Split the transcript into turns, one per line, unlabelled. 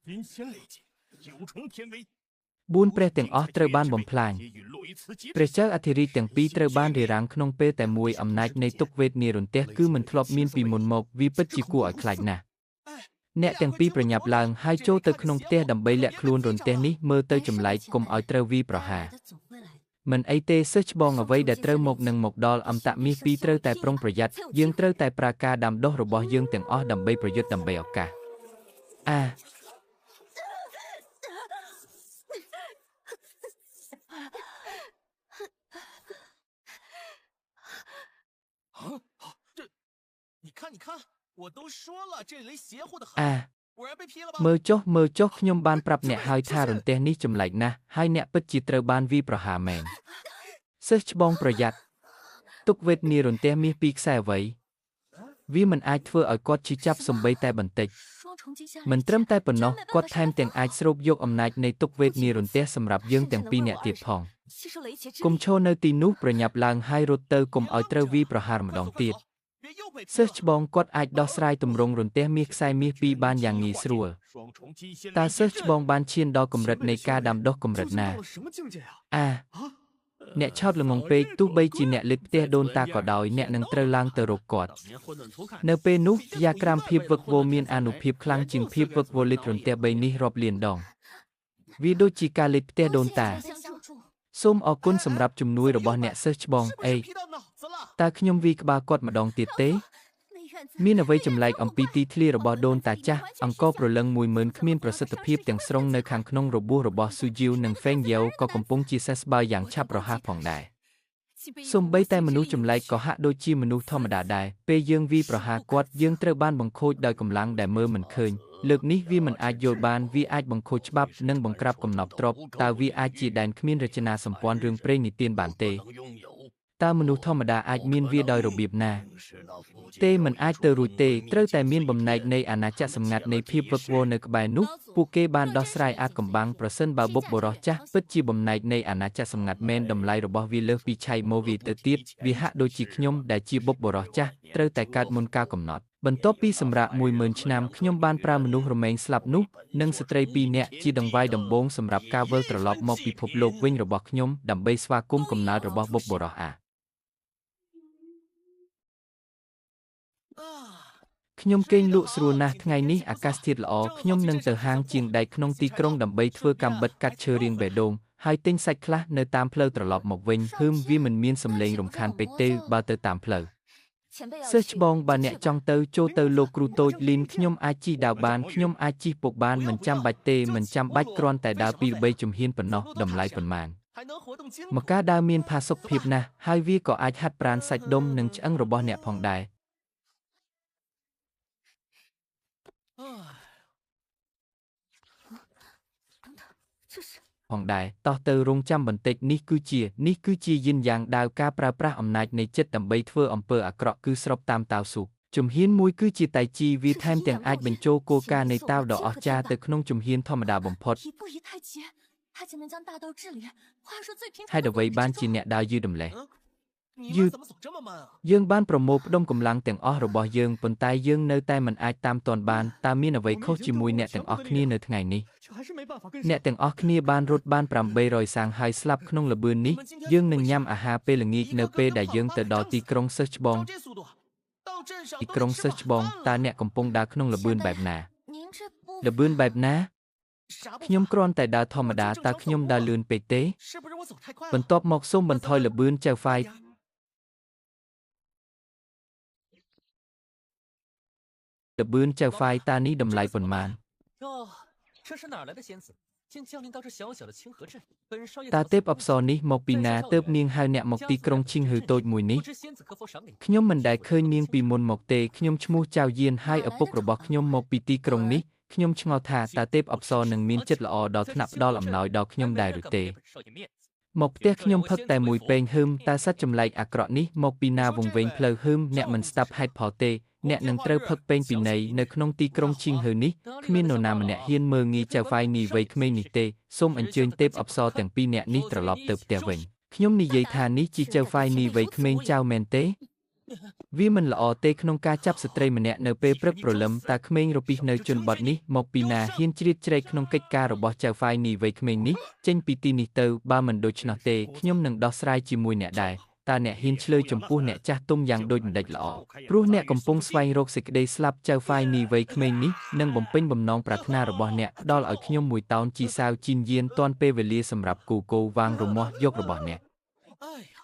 金仙雷劫，九重天威，
បួនព្រះទាំងអស់ត្រូវបានបំផ្លាញ
皆陨落于此劫
ព្រះចៅអធិរាជទាំងពីរត្រូវបានរារាំងក្នុងពេលតែមួយអំណាចនៃទុក្ខវេទនារន្ទះគឺមិនធ្លាប់មានពីមុនមកវាពិតជាគួរឲ្យខ្លាចណាស់អ្នកទាំងពីរប្រញាប់ឡើងហើយចូលទៅក្នុងផ្ទះដើម្បីលាក់ខ្លួនរន្ទះនេះមើលទៅចម្លែកកុំឲ្យត្រូវវាយប្រហារ
该来的总会来的。
មិនអីទេសិស្សច្បងអ្វីដែលត្រូវមកនឹងមកដល់អមតមាសពីរត្រូវតែប្រុងប្រយ័ត្នយើងត្រូវតែប្រើការដាំដុះរបស់យើងទាំងអស់ដើម្បីប្រយុទ្ធដើម្បីឱកាសអា
你看，你看，我都说了，这雷邪乎的很，
អា
果然被劈了吧？
មើលចុះមើលចុះខ្ញុំបានប្រាប់អ្នកហើយថារន្ទះនេះចម្លែកណាស់ហើយអ្នកពិតជាត្រូវបានវាយប្រហារមែនសិស្សច្បងប្រយ័ត្នទុកវេទនារន្ទះមាសពីរខ្សែអ្វីវាមិនអាចធ្វើឲ្យគាត់ឈឺចាប់សំបីតែបន្តិច
双重金仙
មិន
雷
ត្រឹម
劫
តែប៉ុណ្ណោះ
真没办
គាត់
法
ថែមទាំងអាចស្រូបយកអំណាចនៃទុក្ខវេទនារន្ទះសម្រាប់យើងទាំងពីរអ្នកទៀតផង
吸收雷劫之 力。
កុំឈរនៅទីនោះប្រញាប់ឡើងហើយរត់ទៅកុំឲ្យត្រូវវាយប្រហារម្ដង
快走
ទៀត
快走，别又被劈
សិស្ស
了。
ច្បងគាត់អាចដោះស្រាយទម្រង់រន្ទះមាសខ្សែមាសពីរបានយ៉ាងងាយស្រួល
双重金仙
តើ
雷 劫
សិស្សច្បងបានឈានដល់កម្រិតនៃការដាំដុះកម្រិ
究 竟
តណា
到了什么境界啊？
អា
啊！
អ្នកឆោតល្ងងពេកទោះបីជាអ្នកលេបផ្ទះដូនតាក៏ដោយអ្នកនឹងត្រូវឡើងទៅរកគាត់
当年混沌初开，
នៅពេលនោះយ៉ាក្រាមភាពវឹកវរមានអានុភាពខ្លាំងជាងភាពវឹកវរលេបរន្ទះបីនេះរាប់លានដងវាដូចជាការលេបផ្ទះដូនតា
相助，
សូមអរគុណសម្រាប់ជំនួយរបស់អ្នកសិស្សច្បង
是不
អេ
是劈到脑子了？
តើខ្ញុំវាយក្បាលគាត់ម្ដងទៀតទេ
那院子
មានអ្វីចម្លែកអំពីទីធ្លារបស់ដូនតាចាស់អង្គរព្រលឹង10000គ្មានប្រសិទ្ធភាពទាំងស្រុងនៅខាងក្នុងរបួសរបស់ស៊ូជីវនិងហ្វេងយ៉ូក៏កំពុងជាសះស្បើយយ៉ាងឆាប់រហ័សផងដែរ សូម្បីតែមនុស្សចម្លែកក៏ហាក់ដូចជាមនុស្សធម្មតាដែរពេលយើងវាយប្រហារគាត់យើងត្រូវបានបង្ខូចដោយកម្លាំងដែលមើលមិនឃើញលើកនេះវាមិនអាចយល់បានវាអាចបង្ខូចច្បាប់និងបង្ក្រាបកំណប់ទ្រព្យតើវាអាចជាដែនគ្មានរចនាសម្ព័ន្ធរឿងព្រេងនិទានបានទេ
不可能拥有，
តើមនុស្សធម្មតាអាចមានវាដោយរបៀបណា
是那附近
ទេមិនអាចទៅរួចទេត្រូវតែមានបំណែកនៃអាណាចក្រសម្ងាត់នៃភាពវឹកវរនៅក្បែរនោះពួកគេបានដោះស្រាយអាថ៌កំបាំងប្រសិនបើបុព្វបុរសចាស់ពិតជាបំណែកនៃអាណាចក្រសម្ងាត់មែនតម្លៃរបស់វាលើសពីឆៃម៉ូវីទៅទៀតវាហាក់ដូចជាខ្ញុំដែលជាបុព្វបុរសចាស់ត្រូវតែកើតមុនកាលកំណត់បន្ទាប់ពីសម្រាប់10000ឆ្នាំខ្ញុំបានប្រើមនុស្សរមែងស្លាប់នោះនិងស្ត្រីពីរនាក់ជាដង្វាយដំបូងសម្រាប់ការវិលត្រឡប់មកពិភពលោកវិញរបស់ខ្ញុំដើម្បីស្វាគមន៍កំណើតរបស់បុព្វបុរសអា
啊，
ខ្ញុំគេងលក់ស្រួលណាស់ថ្ងៃនេះអាកាសធាតុល្អខ្ញុំនឹងទៅហាងជាងដែកក្នុងទីក្រុងដើម្បីធ្វើកម្មបិទកាត់ឈើរាងបេះដូងហើយទិញសាច់ខ្លះនៅតាមផ្លូវត្រឡប់មកវិញហឹមវាមិនមានសំឡេងរំខានពេកទេបើទៅតាមផ្លូវ
前辈要
សិស្ស
去
ច្បងបើអ្នកចង់ទៅចូលទៅលោកគ្រូតូចលីនខ្ញុំអាចជិះដាវបានខ្ញុំអាចជិះពុកបានមិនចាំបាច់ទេមិនចាំបាច់គ្រាន់តែដើរពីរបីជំហានប៉ុណ្ណោះតម្លៃប៉ុន្មាន
还能活动筋
មក
骨。
ការដើរមានផាសុកភាពណាស់ហើយវាក៏អាចហាត់ប្រាណសាច់ដុំនិងឆ្អឹងរបស់អ្នកផងដែរ
啊，
这是
ផងដែរតោះទៅរងចាំបន្តិចនេះគឺជានេះគឺជាយិនយ៉ាងដាវការប្រើប្រាស់អំណាចនៃចិត្តដើម្បីធ្វើអំពើអាក្រក់គឺស្របតាមតាវស៊ូជំហានមួយគឺជាតៃជីវាថែមទាំងអាចបញ្ចូលគោលការណ៍នៃតាវដ៏អស្ចារ្យទៅក្នុងជំហានធម្មតាបំផុត
一步一太极，他竟能将大道至理化入最平
ហេ
常 的
តុអ្វី
步
បាន
履之 中。
ជាអ្នកដើរយឺតម្លេះ
你
ยื
们怎么走这么慢啊？
យើងបានប្រមូលផ្ដុំកម្លាំងទាំងអស់របស់យើងប៉ុន្តែយើងនៅតែមិនអាចតាមទាន់បានតើមានអ្វីខុសជាមួយអ្នកទាំងអស់គ្នានៅថ្ងៃនេះ
却还是没办法跟上
អ្នក。ទាំងអស់គ្នាបានរត់បាន800សាងហើយស្លាប់ក្នុងល្បឿននេះយើងនឹងញ៉ាំអាហារពេលល្ងាចនៅពេលដែលយើងទៅដល់ទីក្រុងសិស្សច្បង
照这速度，到镇上
ទី
都
ក្រុង
得吃
សិស្សច្បង
晚
តើ
饭了。
អ្នកកំពុងដើរក្នុងល្បឿនបែបណា
您这步
ល្បឿនបែបណា
啥步
ខ្ញុំ
法？
គ្រាន់តែដើរធម្មតាតើខ្ញុំដើរលឿនពេកទេ
是不是我走太快
បន្
了？
ទាប់មកសូមបន្ថយល្បឿនចៅហ្វាយ
呀
ល្បឿនចៅហ្វាយតានេះតម្លៃប៉ុន្មាន
哟，这是哪儿来的仙子，竟降临到这小小的清河镇？本少爷
តើ
早
ទេ
早
ពអប្សរនេះមកពីណាទើបនាងហៅអ្នកមកទីក្រុងឈីងហឺតូចមួយនេះ
不知仙子可否赏脸？
ខ្ញុំមិនដែលឃើញនាងពីមុនមកទេខ្ញុំឈ្មោះចៅយានហើយឪពុករបស់ខ្ញុំមកពីទីក្រុងនេះខ្ញុំឆ្ងល់ថាតើទេពអប្សរនឹងមានចិត្តល្អដល់ថ្នាក់ផ្ដល់អំណោយដល់ខ្ញុំដែរឬទេ
还没人敢不给本少爷面子。
មកផ្ទះខ្ញុំផឹកតែមួយពែងហឹមតើសត្វចម្លែកអាក្រក់នេះមកពីណាវង្វេងផ្លូវហឹមអ្នកមិនស្ដាប់ហេតុផលទេអ្នកនឹងត្រូវផឹកពែងពិន័យនៅក្នុងទីក្រុងឈីងហឺនេះគ្មាននរណាម្នាក់ហ៊ានមើលងាយចៅហ្វាយនីវ័យក្មេងនេះទេសូមអញ្ជើញទេពអប្សរទាំងពីរនាក់នេះត្រឡប់ទៅផ្ទះវិញខ្ញុំនិយាយថានេះជាចៅហ្វាយនីវ័យក្មេងចៅមែនទេ វាមិនល្អទេក្នុងការចាប់ស្ត្រីម្នាក់នៅពេលព្រឹកព្រលឹមតើក្មេងរពិសនៅជនបទនេះមកពីណាហ៊ានជ្រៀតជ្រែកក្នុងកិច្ចការរបស់ចៅហ្វាយនីវ័យក្មេងនេះចេញពីទីនេះទៅបើមិនដូច្នោះទេខ្ញុំនឹងដោះស្រាយជាមួយអ្នកដែរតើអ្នកហ៊ានឆ្លើយចំពោះអ្នកចាស់ទុំយ៉ាងដូចម្តេចល្អព្រោះអ្នកកំពុងស្វែងរកសេចក្តីស្លាប់ចៅហ្វាយនីវ័យក្មេងនេះនឹងបំពេញបំណងប្រាថ្នារបស់អ្នកផ្ដល់ឲ្យខ្ញុំមួយតោនជីសាវជីនយានទាន់ពេលវេលាសម្រាប់គូគោវាងរមាស់យករបស់អ្នក
哎呀！